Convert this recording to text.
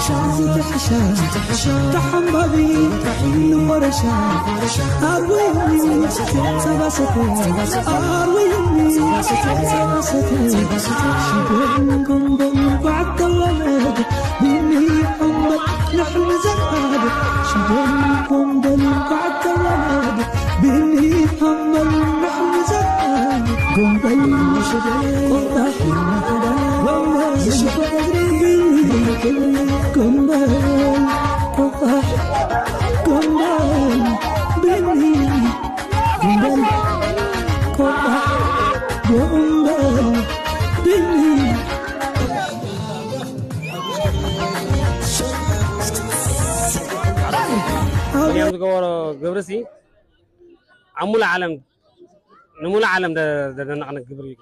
ሻዚ ተሕሻ ተሓምባቢ ንወረሻ ኣርወይኒ ጸባሰተ ኣርወይኒ ጸባሰተ ሽጎን ጎንጎን ኳዕተወለድ ቢኒ ሓምበል ንሕልሚ ዘርኣድ ሽጎን ጎንጎን ኳዕተወለድ ቢኒ ሓምበል ንሕልሚ ዘርኣድ ጎንበል ሽጎን ቆጣ ጎንበል ሽጎን ጎንበል ቆጣ ጎንበል ቢኒ ጎንበል ቆጣ ጎንበል ቢኒ እዮም ዝገበሮ ግብርሲ ኣብ ሙሉእ ዓለም ንሙሉእ ዓለም ዘደነቕነ ግብሪ እዩ።